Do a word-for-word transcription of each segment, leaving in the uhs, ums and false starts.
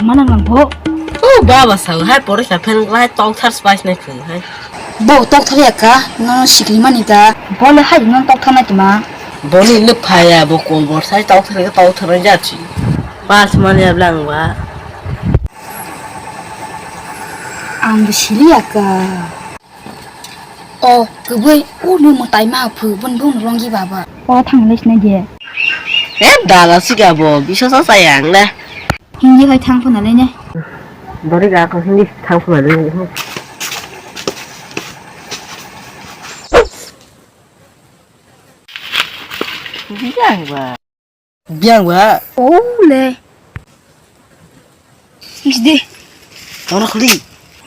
Mana nang bo? O baba sao hai porikha phen lai tokthar spice nai khwng hai. Bo tokthar ya ka, no sikli mani ta. Bo le hai no tokthar nai tuma. Boni le phaya bo kol bor sai tokthar ka tokthar nai jachi. Pass mani ablang ba. Ang bo sili ya ka. O, kwbwi, o, nwng mwtai ma phu, bun bun ronggi baba. O, thang le sinai de. E, dala sika bo, bisa sa sayang le. Hindi hai thang phuna le ne. Dori ga ko hindi thang phuna le ne. Hindi ang ba. Biang ba. Oh le. Sidi. Toro khli.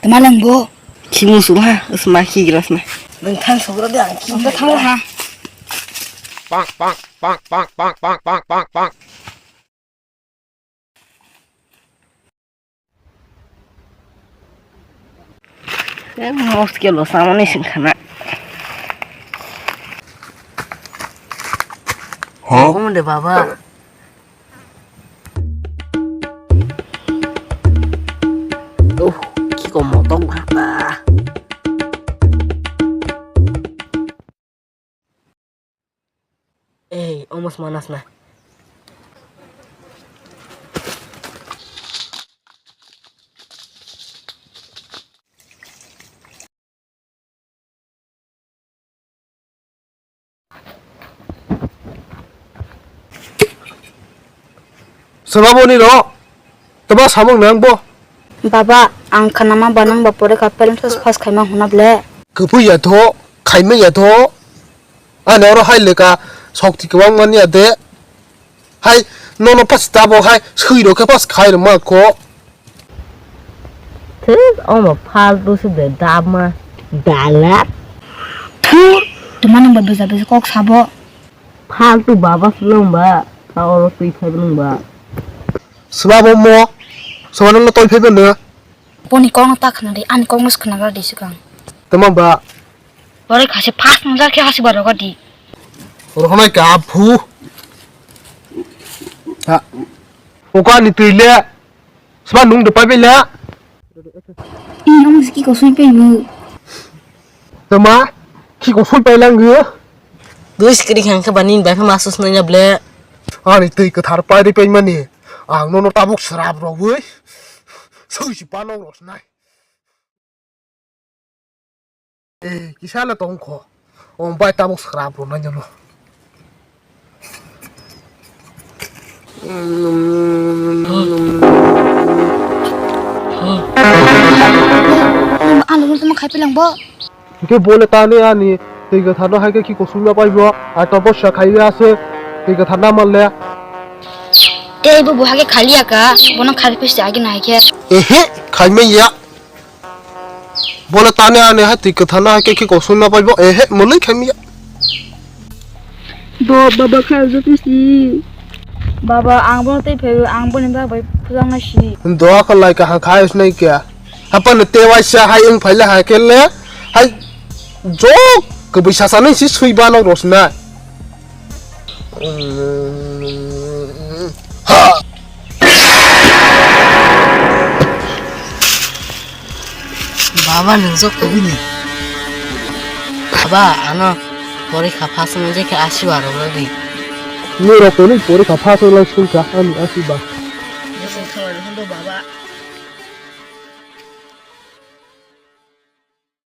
Tamalang bo. Khimu suma, suma khi gras na. Nang thang sobra de ang khi. Ang thang ha. Pak, pak, pak. Mosque lo samani singkhana. Huh? Omo de baba. Uh, kiko motok bata. Ei, omo sma nasna. Swbaboni ro, tama samung nang bo. Baba, ang khanama banang ba pore ka parents pass khaima huna ble. Kwpui ya tho, khaima ya tho. Ani oro hai leka sokti kwbang mani ya de. Hai nono pass tabo hai sui ro khe pass khai rwma ko. Thus omo faltu se de dama dalat. Thu, tuma nang ba bwsa bwsa kok sabo. Faltu baba se nang ba, ta oro twi phai nang ba. Swbabo mo, swbano no twi phai no. Boni kok no ta khna di, ani kok no khna gar di swkang. Tama ba. Ore khase pass nang jar khe hasi ba roga di. Oro khna ka phu. Ha. Oka ni twi le. Sma nung de pai bela. Ih, ang siki ko sui pai bu. Tama, ki ko sui pai lang ge. Dui sikri khang khe bani bai pha masus nanya ble. Ani twi kwthar pai ri pai mani. Ang nono tabuk srap rogwi. Sui si pa nong ros nai. Eh, kisa le tong kho. Om bai tabuk srap ro nanya no. Ano mo tamo khai pelang bo. Ke bole tane ani tei ga thano hai ke ki kosum na pai bo. A to bo sa khai ya se tei ga thana mal le. Tei bo bo ha ke khali ya ka. Bono khai pis agi na hai ke. Ehe, khai me ya. Bola tane ane hai twi kwthana hai khe khe kosong na pai bo, ehe, mwnwi khe miya. Bo, baba, kha jotisi. Baba, ang bono tei phaiwi, ang boni bagwi phwrwngna sini. Doa kha lai kaham kha is nai kya. Hapa ne te waisa hai wng phaila hai khe le, hai jok kwbwi sasa nai si sui ba nok rosna. Baba, nwng jok kubui ni. Baba, ano porikha pass wngna je khe asiba rok rw di. Nirok toni porikha pass wngna sungkha ani asiba. Bwswng thanglaini hondo baba.